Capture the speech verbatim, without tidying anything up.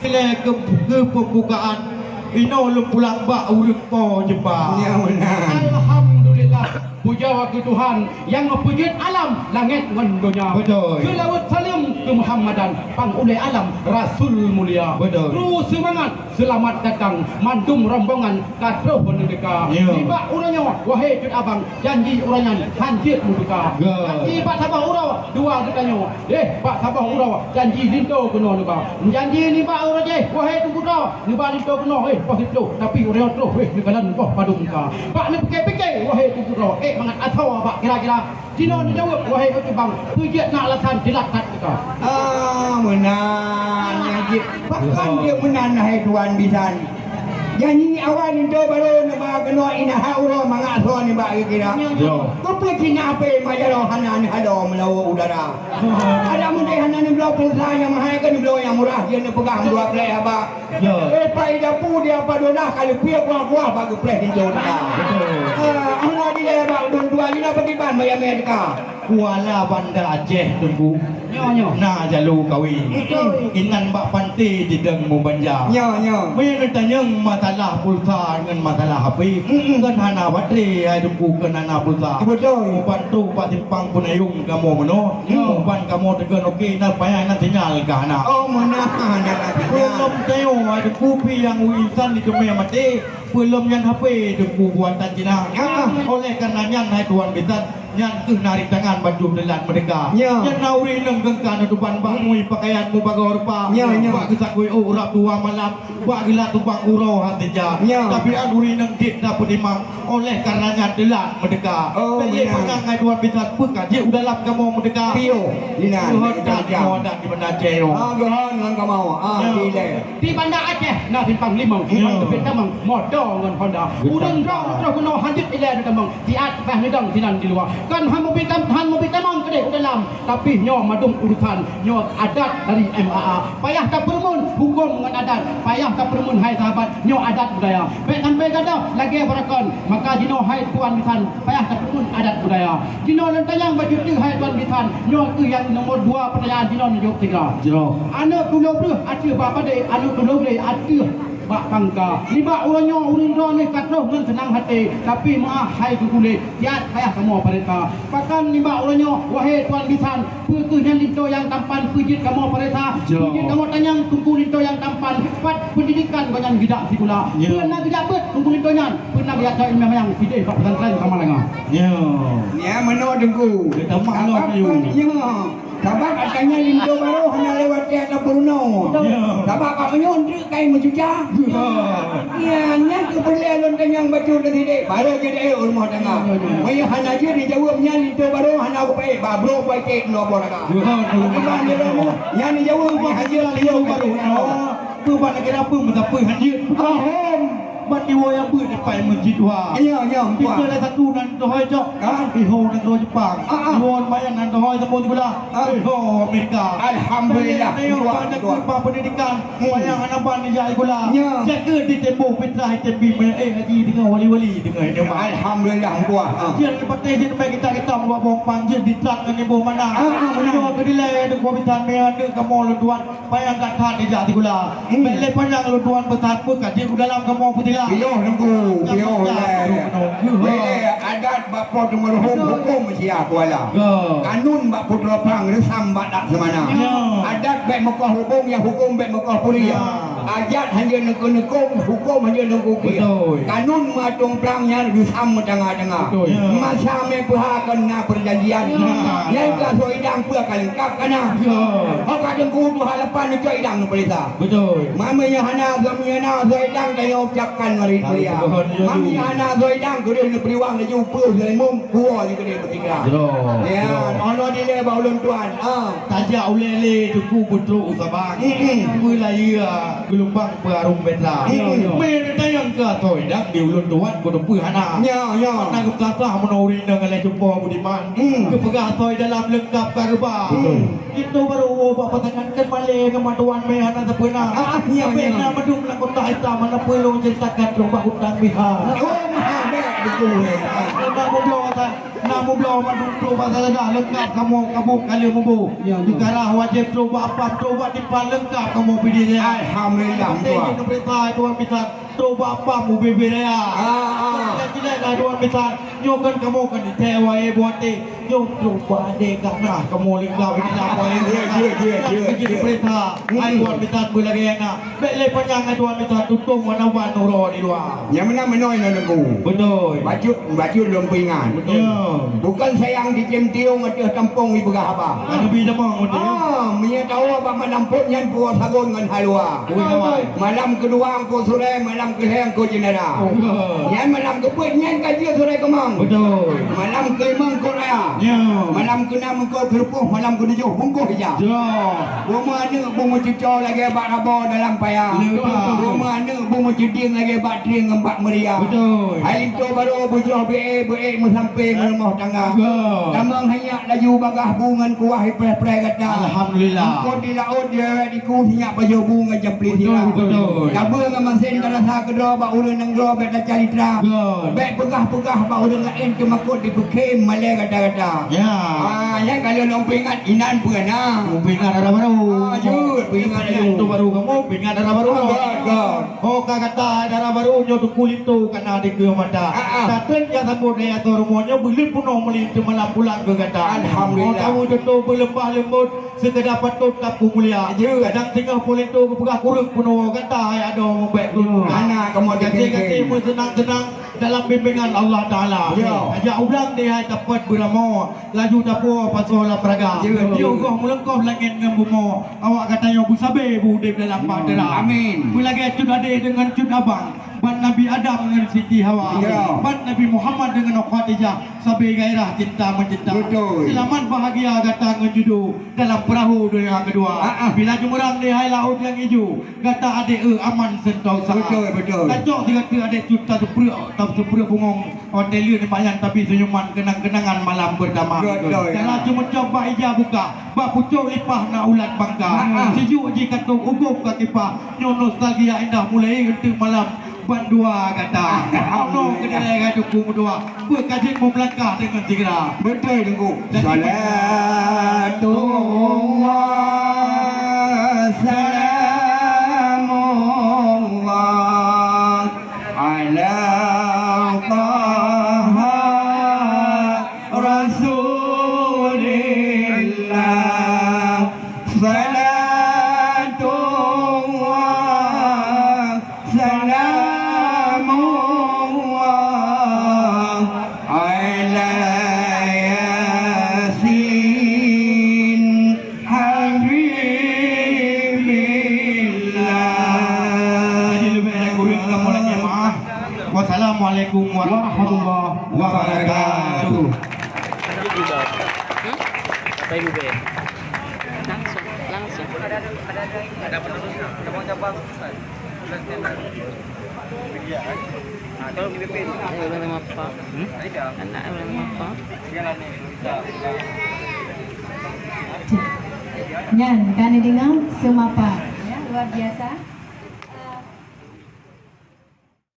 Ilée keu, keu pembukaan, inoe lôn pulang bak ureuëng po jeumpa. Ya, meunan. Alhamdulillah, puja keu Tuhan nyang geupeujeuet alam langét ngon donya. Beutôi. Seulaweuet saleuem keu Muhammadan, pang ulée alam Rasul mulia. Beutôi. Kru seumangat, seulamat datang, mandum rombongan ka troh neuteuka. Ya. Nibak uroe nyoe, wahé cut abang, janji uroe nyan han jeuet meuduka. Ya. Janji bak saboh uroe, dua geutanyoe. Eh, bak saboh uroe, janji linto keunoe neuba. Janji nibak uroe jih, wahé Teungku Droe, neuba linto keunoe, eh, poh siplôh, tapi uroe nyoe troh, eh, neukalon poh padum ka. Bak neupike-pike, wahé Teungku Droe, eh, mangat asoe bak kira-kira. Jinoe neujaweueb, wahé Teungku Bang, peue jeuet na alasan teulat that teuka. Ah, meunan, nyang jeuet. Pakon jeuet meunan, hai Tuan Bisan? Janji awai linto barô neuba keunoe, ina ha uroe mangat asoe nibak kira-kira. Yo. Keupeue cit na apé majaroe hana neuhalo meulawa udara? Ada meuntée hana neubloe pulsa nyang mahai, ka neubloe nyang murah, jeuet neupeugah dua plek haba. Ya. Eh, Pak Ida Pu, dia Pak Donah, ka leupie kuah-kuah bak geupreh di Jota. Betul. Ah, hana dilée bak dua-dua, ina pakriban bayar mé teuka. Kuala Banda Aceh, Teungku. Nyo, nyo. Na jalo kawin. Betul. Inan bak panté jidong meubanja. Nyo, nyo. Meunyoe neutanyong masalah pulsa ngon masalah H P, mm-mm, kan hana baterai, hai Teungku, kan hana pulsa. Betul. Mubantu bak simpang Peunayong kamoe meunoe. Nyo. Muban kamoe teugön oke, na payah na sinyal ka hana. Oh, meunan hana sinyal. Peulom tayo, hai Teungku, pi nyang u insan di teumé maté. Peulom nyan H P Teungku buatan Cina. Ah. Oleh karena nyan, hai Tuan Bisan, nyan keuh na rintangan bantu teulat meudeuka. Ya. Nyan na ureueng inong geungka neutuban bak mui pakaian mubagoe rupa. Ya, ya. Bak geusakui ôk rab dua malam, bak geulat tubang uroe hati jak. Ya. Tapi an ureueng inong jeuet tapeutimang, oleh karena nyan teulat meudeuka. Oh, bèk lé benar. Panyang ngai Tuan Bisan, peue ka jeuet u dalam kamoe meudeuka. Piôh, inan. Geuhon that, geuhon that di Banda Aceh nyoe. Ah, geuhon ngon kamoe. Ah, ya. Di Banda Aceh na simpang limong, ya, ngon teupit tamong, moto ngon Honda. Betul. Ureueng droe troh keunoe hanjeuet ilée neutamong, siat bah neudong sinan di luwa. Kan han mubi tam-, han mubi tamong keudeh u dalam, tapi nyoe mandum urusan, nyoe adat dari M A A. Payah tapeureumeun huköm ngon adat, payah tapeureumeun hai sahabat, nyoe adat budaya. Bèk sampai gadoh lagée barakon, maka jinoe hai Tuan Bisan, payah tapeureumeun adat budaya. Jinoe lôn tanyong bak jeuet hai Tuan Bisan, nyoe keuh nyang nomor dua pertanyaan jinoe neujaweueb sigra. Jroh. Aneuk tulo breueh ateueh bak padé, aneuk tulo glé ateueh bak pangka. Nibak uroe nyoe ureueng droeneuh ka troh ngon seunang até, tapi meuah hai geuguléh, siat payah kamoe parenta. Pakon nibak uroe nyoe, wahé Tuan Bisan, peue keuh nyan linto nyang tampan, peue jeuet kamoe parenta, jroh, peue jeuet kamoe tanyong Teungku linto nyang tampan, pat peundidikan gobnyan geudak sikula. Ya. Peue na geujak beuet Teungku linto nyan? Peue na geujak cok ileumèe nyang sideh bak pesantren Samalanga? Ya. Ya, meunoe Teungku. Dia tamah lah, Teungku. Sabab, ya. Sabab katanya linto barô hana lewat tiek ateueh peurunoe. Ya. Sabab bak meunyoe treuk kai meucuca. Ya. Ya, nyan keuh peureulèe lôn tanyong bacut lé sideh. Baru jeuet u rumoh tangga. Ya, ya, ya. Meunyoe hana jeuet dijaweueb nyan linto barô hana geupaéh, bak brôk pai cek dua boh raka. Ya, ya, ya. Bagaimana dia, nyan dijaweueb nyan hana jeuet linto barô. Ya. Peue ban kira peue meusapeue hanjeuet. Ahom. Ban diwoe nyang beuet dipai meuseujid dua. Ya, ya, tuan. Tipe lah satu nan dohoi cok. Ha? Iho nan dohoi Jepang. Ah, ah. Diwoe mayan nan dohoi sambung sikula. Ah. Iho Amerika. Alhamdulillah. Nyoe tuan, ban tuan. Ban pendidikan. Hmm. Bayang anak ban dijak sikula. Ya. Jaga di temboh fitrah item bi maya eh haji dengan wali-wali dengan ini. Alhamdulillah, tuan. Ah. Jeuet dipatéh jeuet mai kita-kita buat bompang jeuet ditrak ngon iboh mana. Ah, ah, benar. Nyoe keudilai ada kuah bisan maya ada kamoe lôn tuan. Payah that-that dijak sikula. Hmm. Bèk lé panyang lôn tuan peusapeue ka jeuet u dalam kamoe peutila. Piôh Teungku, piôh lé. Bèk lé adat bak po teungoh rhueng, huköm sia kuala. Ya. Kanun bak putroe phang, reusam bak dak seumana. Ya. Adat bèk meukoh hubong, ya huköm bèk meukoh puri. Ya. Adat hanjeuet neukeu-neukeu, huköm hanjeuet neukeu-keu. Betul. Kanun meuatong plang nyan reusam meutanga-tanga. Betul. Ya. Masa mé peuha kon na perjanjian. Ya. Nyan ka soe idang peue ka leungkap ka na. Ya. Ho ka Teungku tuha leupah neucok idang neupeuriksa. Betul. Mami nyang hana, suami nyang na, soe idang tanyoe ucapkan mari mulia. Betul, betul. Mami nyang hana, soe idang keudeh neupeuliwang laju peue seuleumum, kuwoe laju keudeh beusigra. Betul, betul. Ya, ono dilée bak ulôn tuan. Ah. Tajak ulée lé Teungku beutrok u Sabang. Mm-mm. Meulayeue geulumbang peuharôm bendera. Mm-mm. Mé neutanyong keu asoe idang di ulôn tuan keuneuk peue hana. Ya, ya. Hana geupeugah meunoe ureueng inong ngalai cupo budiman. Mm. Geupeugah asoe dalam leungkap ka geuba. Betul. Itu baru bak pasangan kan malée ngon mak tuan mé hana sapeue na. Ah, ah, ya, ya. Tapi na meudum lam kotak itam hana peue lôn ceritakan trok bak utang biha. Oh, maha bèk. Betul. Nak mubloe pasal, nak mubloe mandum trok bak sajadah, leungkap kamoe kabut ka lheueh muboh. Ya, ya. Dikarah wajéb trok bak apam, trok bak dipan, leungkap kamoe pidie raya. Alhamdulillah, Tuan. Pemerintah Tuan Bisan, trok bak apam ubé-bé raya. Ah, ah. Cilek-cilek dah Tuan Bisan, nyoe kan kamoe kan ditée wae buat eh. Nyoe trok bak adé gata kamoe leungkap ini dah paling. Ya, ya, ya, ya, ya. Pemerintah, hmm. Hai Tuan Bisan beulagée na. Bék lé panyang hai Tuan Bisan tutong wana ban uroe di luwa. Nyang meunan meunoe ngon Teungku. Beutôi. Bacut, bacut lôn peuingat. Beutôi. Ya. Bukan sayang di tiong ateueh tampong ipeugah haba. Kan lebih damang beutôi. Ah, meunyoe tawoe bak malam phon nyan puwoe sagon ngon haluwa. Ui, kawan. Malam keudua Teungku Surée, malam keulhèe Teungku Jeunara. Oh. Nyan malam keupeuet nyan ka jeuet Surée Keumang. Beutôi. Malam keulimong Teungku Raya. Ya. Malam keunam Teungku Keureupoh, malam keutujoh bungkôh ija. Ya. Rumoh aneuk beumeucuco lagée bak rabo dalam paya. Ya. Rumoh aneuk beumeucuding lagée bak trieng ngon bak meuria. Beutôi. Hai linto barô beujroh beuék-beuék meusampé meurumoh tangga. Ya. Tamong hai nyak laju bagaih bu ngon kuah ipreh-preh gata. Alhamdulillah. Eungkôt di laôt di ku sinyak pajoh bu ngon jampleh sira. Beutôi, beutôi. Tabeue ngon masen tarasa keudroe bak ureuëng nanggroe bék tacalitra. Beutôi. Bék peugah-peugah bak ureuëng laén teumakot dipeukhém malée gata-gata. Ya. Ah, nyan ka lôn peuingat inan peue na. Peuingat dara barô. Ah, jeuet, peuingat laju. Linto barô kamoe, peuingat dara barô. Göt, göt. Oh, ka gata dara barô nyoe Teungku Linto ka na dikeue mata. Ah, ah. Tateun jak sambot dayah soe rumoh nyoe beuleuen peunoh meulintô malam pulang keu gata. Alhamdulillah. Oh, tamu teutô beuleumbah leumbot. Seukeda patot tapeumulia. Ya. Kadang singoh po linto geupeugah kureueng peunoh gata hai adoe mubacut. Ya. Hana kamoe gaséh-gaséh meuseunang-seunang dalam bimbingan Allah Taala. Ya. Tajak u blang di hai tapot beuramoe, laju tapuwoe pasoe lam peuraga. Ya. Yoh goh meulengkoh langét ngon bumoe, awak gata nyoe beusabe beu udeb dalam bahtera. Amin. Beulagée cut adé deungon cut abang. Ban Nabi Adam ngon Siti Hawa. Ya. Ban Nabi Muhammad deungon Khadijah, sabe gairah cinta meucinta. Beutôi. Seulamat bahagia gata ngon judo dalam peurahô donya keudua. Ah, ah. Bila jeumeurang di hai laôt nyang ijo, gata adé eu aman sentosa. Beutôi, beutôi. Tacok sigoe teuk adé cut taseupreuek, taseupreuek bungong. Watée lheueh nibak nyan tabi seunyuman keunang-keunangan malam beutama. Beutôi. Cara ceumeucok bak ija buka, bak pucok lipah na ulat bangka. Ah, ah. Sijuek jih ka tôb u gob ka kipah, nyoe nostalgia indah mulai eunteuk malam. Bandua gata. Ono keudilai gata Teungku meudua. Beuka jeuet meulangkah deungon sigra. Beutôi, Teungku. Jadi, Salatullah, salamullah, ala Taha Rasulillah. Salatullah, salamullah ala Yasin Habibillah. Jadi lebih kurang kamu lagi maaf. Wassalamualaikum warahmatullahi wabarakatuh. Langsung, langsung. Ada penerusnya. Cabang-cabang. Kalau anak orang apa? Hmm? Anak orang apa? Nyan, kan dengar semapa. Ya, luar biasa.